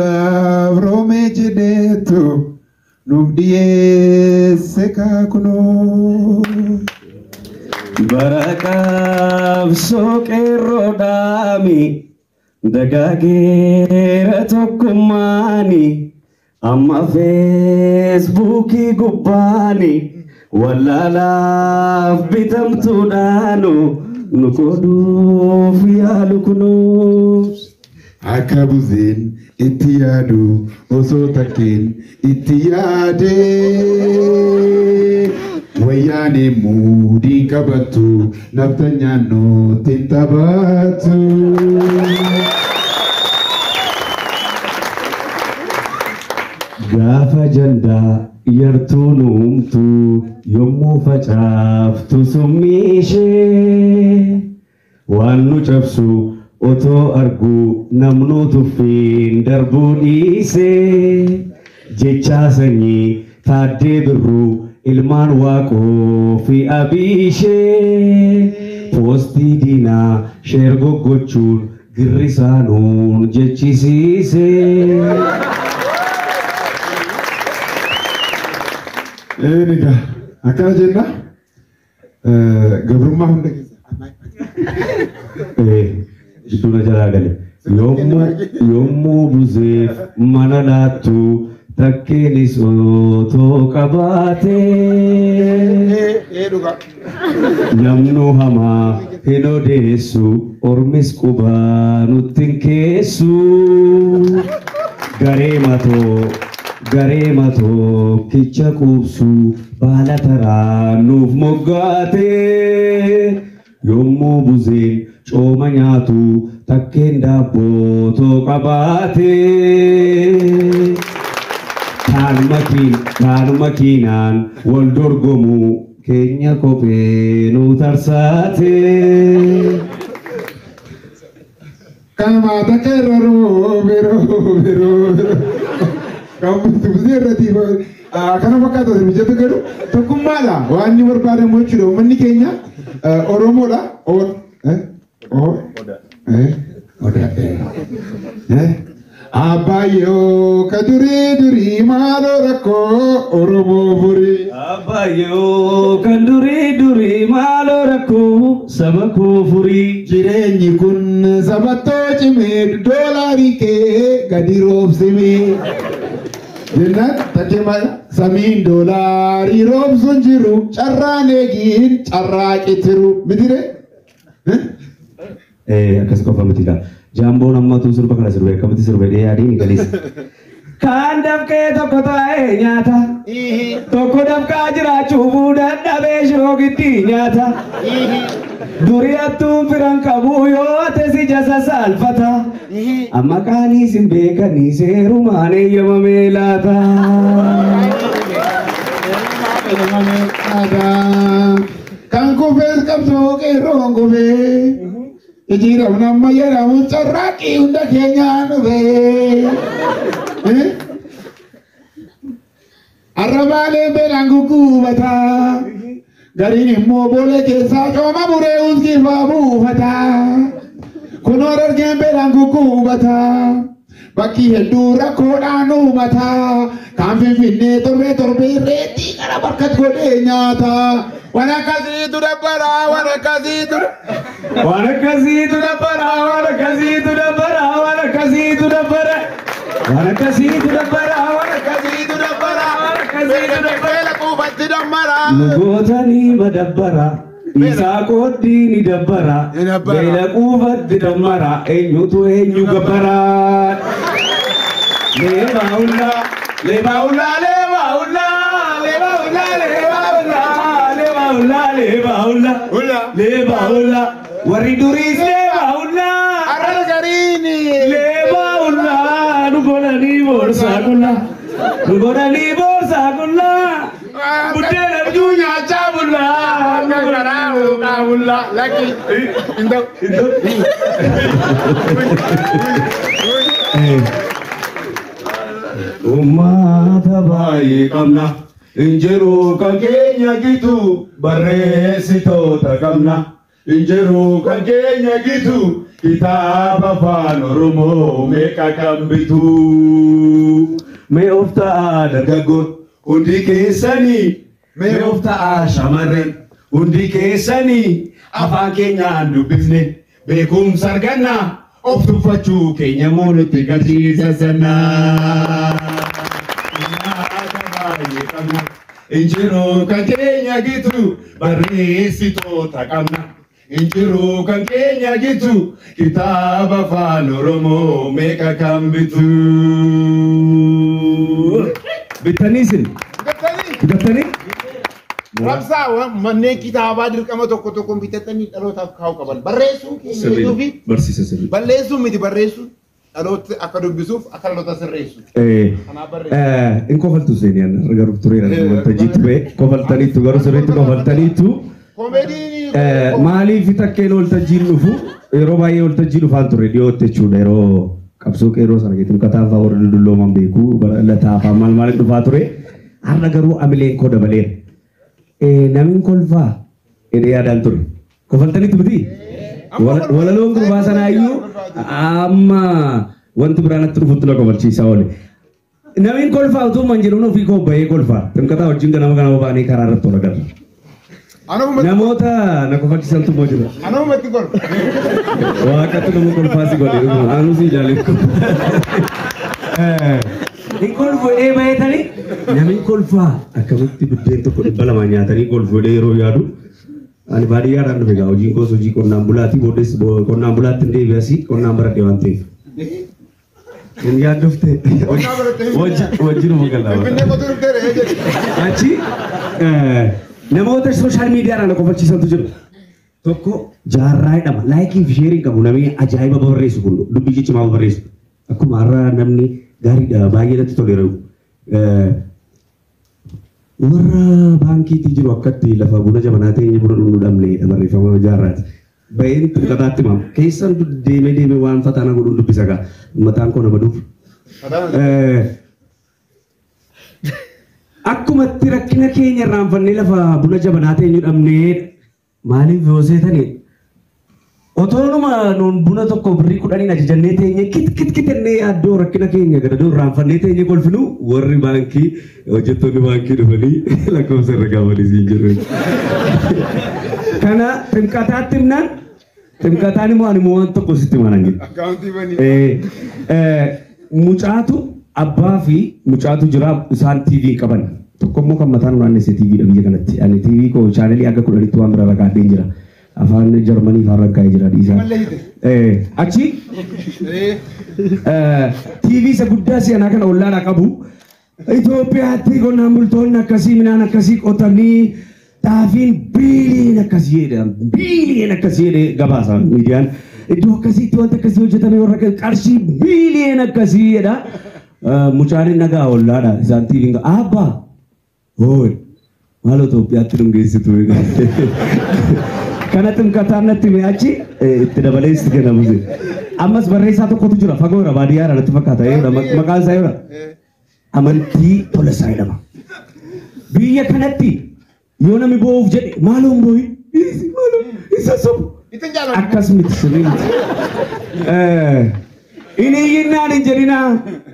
Roomee jedheetu nuuf dhiyeesse kaakunoo. Baraqaabsoo qeerroodhaami dagaageera tokkummaani amma feesbuukii gubbaani wallaalaaf bitamtuudhaanu nu qooduuf yaalu kunuus. Akka buzeen itti yaadu osoo takkeen itti yaadee wayyaanee muudiin qabattu naftanyaan nutti hin taphattu. Gaafa jandaa yartuu nuumtu yommuu facaaftu summii ishee waan nu cabsu otoo arguu namnuu tuffiin darbuu dhiisee jechaa sanyii taaddee birruu ilmaan waaqoo fi abiishee poostii diinaa sheer goggochuun girrisaanuun jechisiisee. Egaa akkana jenna gabrummaa hunda keessa. Gidduu jalaa gale. Yommuu buzeef mana laattu takkeenis otoo qabaatee namnu hamaa hin odeessu ormis qubaa nutti hin keessu. Garee matoo garee matoo kicha quubsu baala taraa nuuf moggaatee yommuu buzeen cooma nyaatu takkeen daabboo too qabaatee kaan makiinaan wal dorgomu keenya kophee nu tarsaatee. Kan maata irra roobe roobe roobe. Kan buzee irratti kana fakkaatu as mijatu garuu tokkummaadha. Waan inni barbaadamu jechuudha. Uummanni keenya Oromoodha. Oda. Oda. Abbayyoo ka durii durii maaloo rakkoo Oromoo furii. Abbayyoo kan durii durii maaloo rakkoo saba koo furii. Jireenyi kun sabattoo cimee doolaarii kee gadi roobsimee. Jennaan takkee maal samiin doolaarii roobsuun jiru carraan eegiin carraa qitiru mitire. Akkas qofa miti gaa. Jaamboon ammatu sirba kana sirbe akkamitti sirbe dhee yaadiin galis. Kaan dafqee tokko taa'ee nyaata. Tokko dafqaa jiraachuu dadhabee shiroogitti nyaata. Durii hattuun firan qabu yoo ate si jasa saalfata. Amma qaanii sin beekanii seerumaan eeyyamamee laata. Kan kufees qabsoo qeerroon kufee. Jijjiiramni amma jedhamu carraaqqii hunda keenyaan dhufee. Arrabaaleen beelaan gugguubata. Gariin immoo boolee keessaa cooma muree uskifaa buufata. Kunoo dargeen beelaan gugguubata. Bakki hedduu rakkoodhaan uumata. Kan finfinnee torbee torbee reetii gara barkat godhee nyaata. Waan akkasiitu dabbara waan akkasiitu. Waan akkasiitu dabbara waan akkasiitu dabbara waan akkasiitu dabbara. Waan akkasiitu dabbara waan akkasiitu dabbara waan akkasiitu dabbara. Beela quufatti dammara. Nu gootanii madabbara. Isaa qooddii ni dabbara. Beela quufatti dammara. Eenyutu eenyu gabbara. Leebaa hullaa leebaa hullaa leebaa hullaa leebaa hullaa leebaa hullaa leebaa hullaa leebaa hullaa leebaa hullaa warri duriis leebaa hullaa. Arraba gariini. Leebaa hullaa nu godhanii boorsaa qullaa nu godhanii boorsaa qullaa buddeena abjuu nyaachaa bullaa. Karaa huuqaa bullaa lakki. Intaw. Uummata baay'ee qabna. Injiruu kan keenya gitu barreessitoota qabna. Injiruu kan keenya gitu Kitaaba afaan Oromoo meeqa kan bitu? Mee of ta'aa dargaggoon hundi keessanii, mee of ta'aa shamarran hundi keessanii, afaan keenyaan dubbifne beekumsa argannaa, of tuffachuu keenya immoo nutti galchiisa sannaa. Nyaata baay'ee qabna. Injiruu kan keenya gitu barreessitoota qabna. Injiruu kan keenya gitu kitaaba afaan Oromoo meeqa kan bitu? Bittanii isin? Bitattanii? Rabsaa manneen kitaabaa dirqama tokko tokkoon bitatanii dhalootaaf kaa'uu qaban. Barreessuun keenya hedduu fi Barsiisa sirrii. Balleessuun miti, barreessuun dhaloota akka dubbisuuf, akka dhaloota sirreessu. Kanaaf barreessu. In kofaltu seenii anna garuu tureera waltajjiitti ba'e kofaltaniitu, garuu sirriitti kofaltaniitu. Koomeediin Maaliif takkeen waltajjiin dhufu? Yeroo baay'ee waltajjii dhufaan ture dhiyootti jechuudha, yeroo qabsoo qeerroo sana keessatti mukataan fa'aa warra dullooman beeku lataa fa'aa maal maaliin dhufaa ture. Har'a garuu amileen koo dabaleera. Namni kolfaa jedhee yaadaan ture. Kofaltaniitu miti? Walaloon gurbaa sanaayyuu amma wanti biraan natti dhufutti na kofalchiisaa oole. Namni kolfaa utuu man jedhuun ofii koo bahee kolfaa. Ximqataa wajjin ganama ganama baanee karaa irratti ol agarra. Namoota na kofalchiisantu immoo jira. Anumatti kolfa. Waaqatu nama kolfaa si godhe, anuu si ilaalee. Hin kolfu jedhee baheetanii, namni kolfaa akkamitti buddeen tokko 200 nyaatanii kolfu jedhee yeroo yaadu, ani baadiyyaadhaan dhufe gaa, hojiin koos hojii qonnaan bulaatii, booddees qonnaan bulaatti hin deebi'asii, qonnaan baradhe waan ta'eef. Hin yaaddofte. Qonnaa barattee Wajjinuma galaa. Finfinnee qotuu dhuftee re'ee jedhe. Achi namoota social miidiyaadhaan na kofalchiisantu jiru. Tokko Jaarraa jedhama. Like fi share qabu, namni ajaa'iba barreessu kun dubbii cimaa barreessu. Akkuma har'a namni gaariidha, baay'ee natti toleera. Warra baankiitii jiru akkatti lafa buna jabanaa ta'e buna dhugnu dhabne barreeffama Jaarraati. Baheen Ximqataatti himamu. Keessan deemee deemee waan fataana godhuun dubbisa gaa. Mataan koo nama dhufu. Akkuma itti rakkina keenya irraanfannee lafa buna jabanaa ta'e dhabnee, maaliif yoo seetanii, otoonuma nuun buna tokko birrii 10n ajajannee teenye kit kit kitennee yaaddoo rakkina keenya gadadoo irraanfannee teenye kolfinu, warri baankii, hojjettoonni baankii dhufanii lakkoofsa irra kaawwanii siin jedhu. Kana Ximqataatti himnaan, Ximqataan immoo ani immoo waan tokko sitti himaa jedhe. Akkaawuntii banii. Mucaatu abbaa fi mucaatu jira, isaan TV qaban. Tokko immoo kan mataan naannesse TV dha biyya kanatti. Ani TV koo chaanelii akka 10tti waan bira rakaadheen jira. Afaan Jarmanii faan rakkaa'ee jira dhiisaa. Malleessite. Achi TV isa guddaa si'anaa kana ollaadhaa qabu. Itoophiyaatti qonnaan bultoonni akkasii midhaan akkasii qotanii xaafiin biiliyoon akkasii jedha. Biiliyoon akkasii jedhee gabaasa miidiyaan. Iddoo akkasiitti wanta akkasii hojjetame warra qarshii biiliyoon akkasii jedha. Mucaan inni nagaa ollaadha. Isaan TV'n abbaa. Hooy, maal Itoophiyaatti nu geessitu? Kana Ximqataan natti hime, achi itti dabalees kennamu. Ammas barreessaa tokkotu jira, fagoodha, baadiyyaadha natti fakkaata. Eeyyoodha, maqaan isaa eeyyoodha. Amantii Tolasaa jedhama. Biyya kanatti yoo namni boo'uuf jedhe, maaloon boo'i? Dhiisi, maaloo isa sobu. Ittiin jaalladhu. Akkas miti, sirrii miti. Inni iyyinaan hin jedhinaa,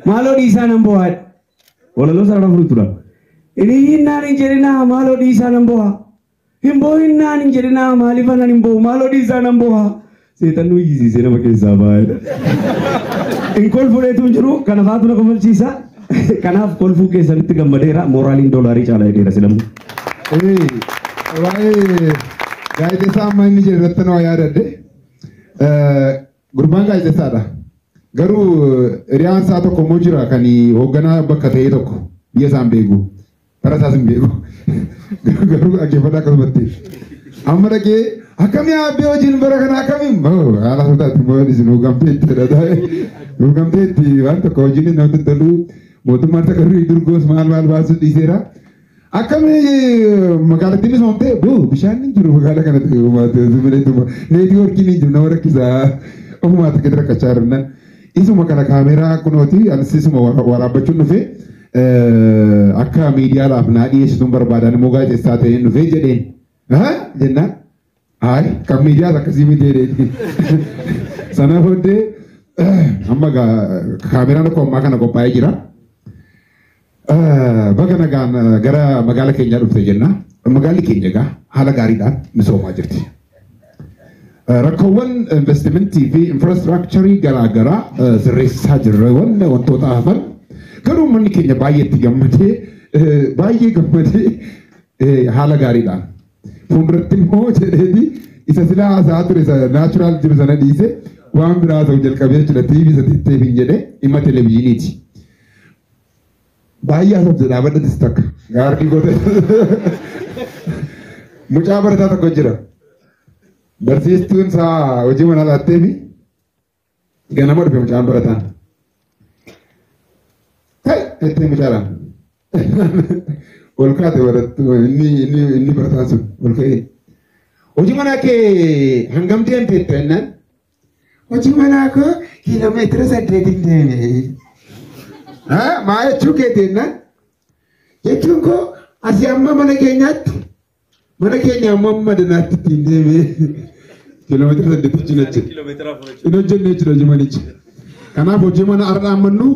maaloo dhiisaa nan boo'aa. Walaloo sarara furtuudha. Inni iyyinaan hin jedhinaa, maaloo dhiisaa nan boo'aa. Hin boo'innaan hin jedhinaa, maaliif anan hin boo'u, maaloo dhiisaa nan boo'aa. Seexan nu iyyisiisee nama keessaa baay'ee. Hin kolfuudheetu hin jiru, kana faatu na kofalchiisa. Kanaaf kolfuu keessanitti gammadeera, mooraaliin doolaarii caalaa jedheera silamu. Waa'ee gaazexeessaa amma inni jedhu irratti nama yaadadde. Gurbaan gaazexeessaadha. Garuu hiriyaan isaa tokko immoo jira, kan hoogganaa bakka ta'e tokko, biyya isaan beeku. Bara isaas hin beeku. Garuu dhaggeeffadha akkasumatti. Amma dhaqee, akkamii aabbee, hojiin bara kana akkamii? Haala sodaatti immoo isin hooggamteetti hooggamteetti waan tokko hojiin namatti tolu, mootummaan takka durii durgoos maal maal baasuu dhiiseera. Akkamii magaalattiin misoomtee? Boo, bishaan hin jiru magaalaa kanatti, neetwoorkiin hin jiru, nama rakkisaa, ofumaa tokkotti rakkachaa jirna. Isuma kana kaameeraa kunooti anis isuma waraabbachuun dhufee akka miidiyaadhaaf naa dhiyeessituun barbaadan immoo gaazexeessaa ta'een dhufee jedheen. Jennaan. Hayi, kan miidiyaas akkasii miti jedheen. Sana booddee amma kaameraan akkuma ammaa kana qophaa'ee jira. Baga nagaan gara magaala keenyaa dhufte jenna. Magaalli keenya egaa haala gaariidhaan misoomaa jirti. Rakkoowwan investimentii fi infraastiraakcharii garaagaraa sirreessaa jirra wantoota hafan. Garuu uummanni keenya baay'ee itti gammadee, baay'ee gammadee, haala gaariidhaan. Fuulduratti immoo jedheeti isa silaa haasa'aa ture isa natural jiru sana dhiise waan biraa ta'u jalqabee jechuudha. TV isa teef hin jedhee dhimma televezyiiniiti. Baay'ee haasofte dhaabadhatis takka gaardii goote. Mucaa barataa tokko jira. Barsiistuun isaa hojii manaa laatteefi ganama dhufe mucaan barataan. Ta'e jettee mucaadhaan. Ol kaate barattu inni barataan sun ol ka'ee. Hojii manaa kee hangam deemteetta jennaan. Hojii manaa koo kiiloomeetira 8 deeme. Maa jechuu keeti jennaan. Jechuun koo asii amma mana keenyaatti, mana keenya ammoo amma danaatti ittiin deeme. Kiiloomeetira 8 wajjin hojjete. Hin hojjenne jechuudha hojii manicha. Kanaaf hojii mana har'a ammannu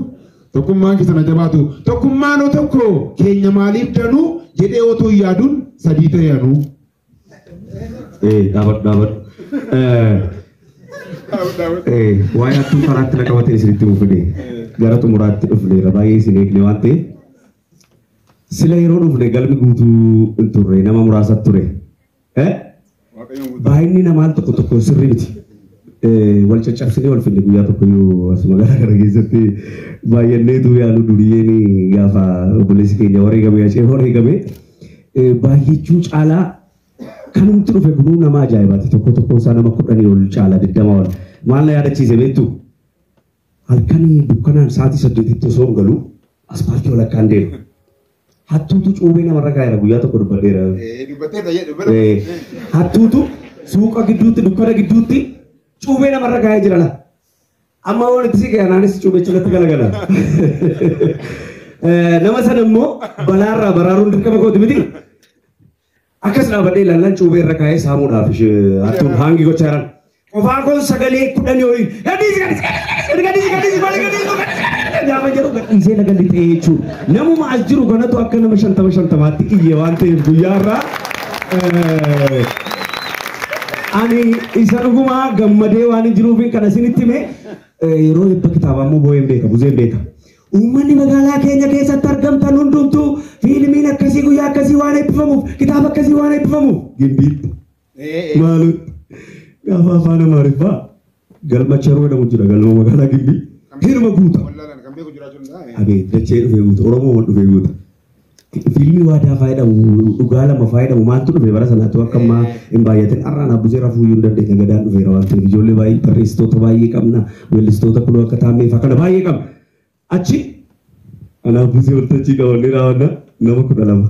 tokkummaan keessan jabaatu. Tokkummaan tokko keenya maaliif danuu jedhee otoo hin yaaduun sadii ta'e anuu. Dhaabadhu, dhaabadhu. Waa'ee hattuu karaatti na qabatee isinitti himuuf fide, gara xumuraatti dhufneera, baay'ee isin eegne waan ta'eef. Sila yeroo dhufne galmi guutuu hin turre, nama muraasa ture. Baay'inni namaa tokko tokko sirrii miti. Wal caccabsinee wal finne guyyaa tokko iyyuu asuma gara gara keessatti baay'anneetu yaalu duriyyeen gaafa obboleessi keenya wareegame, acee wareegame, baay'achuu caalaa kanumti dhufe kunuu nama ajaa'ibaati. Tokko tokko isaa nama 10 ol caala, 20 ol. Maal na yaadachiise beektu? Halkan dukkanaan sa'aatii 8tti osoo hin galu aspaaltii walakkaan deemu. Hattuutu cuubee namarra kaa'eera, guyyaa tokko dubbadheera. Hattuutu suuqa gidduutti, dukkana gidduutti cuubee namarra kaa'ee jira la. Amma waan itti siqee anaanis cuubee cinatti galagala. Nama sana immoo balaarraa baraaruun dirqama kooti miti. Akkas dhaabadhee ilaallan, cuubee irra kaa'ee saamuudhaaf hattuun haangi gochaa jiran. Qofaa koon sagalee 10 olii gadhiisi, gadhiisi, gadhiisi, gadhiisi, gadhiisi, gadhiisi gaafa jedhu gadhiisee laga lixee jechuudha. Namuma as jiru kanatu akka nama 50 50tti iyye waan ta'eef guyyaa irraa ani isa dhugumaa gammadee waan hin jiruuf kana isinitti hime. Yeroo eebba kitaabaa immoo boo'een beeka, buzeen beeka. Uummanni magaalaa keenya keessatti argamtan hundumtuu fiilmiin akkasii guyyaa akkasii waan eebbifamuuf, kitaaba akkasii waan eebbifamuuf, Gimbiitti. Maalutti gaafa afaan Amaariffaa galma Charoo jedhamu jira, galma magaalaa Gimbii. Hirma guuta. Abeet, dachee dhufee guuta, Oromoo dhufee guuta. Fiilmii waadaa fayyadamu, dhugaa lama fayyadamu maaltu dhufe bara sanaatti akka ammaa hin baay'atin. Har'aan abbusee rafuu iyyuu hin dandeenya, gadaan dhufeera waan ta'eef. Ijoollee baay'ee, barreessitoota baay'ee qabna, weellistoota kunoo akka taammee fa'aa kana baay'ee qabna. Achi ana abbusee waltajjii qabannee raawwanna, nama 12.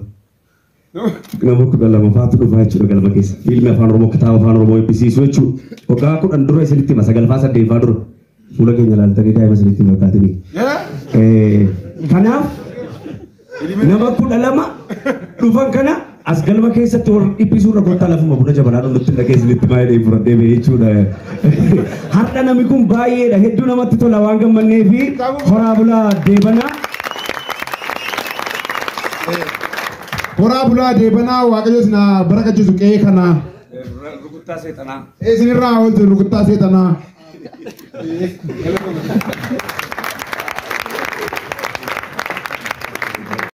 Nama 12 faatu dhufaa jechuudha galma keessa. Fiilmii afaan Oromoo, kitaaba afaan Oromoo eebbisiisu jechuudha. Waggaa 10 dura isinitti hima, sagalfaa saddeeffaa dura. Fuula keenya ilaaltanii daa'ima isinitti fakkaatanii. Kanaaf nama 12 dhufan kana as galma keessatti warra dhiphisuu irra kottaa lafuma buna jabanaa dhumnutti dhaqee isinitti baay'ee fudhadhee ba'e jechuudha. Har'a namni kun baay'eedha. Hedduu namatti tola waan gammannee fi horaa bulaa deebanaa. Horaa bulaa deebanaa, Waaqayyo isin haa barakachiisu qe'ee kana. Rukuttaa seexanaa. Isinirraa oolchu rukuttaa seexanaa.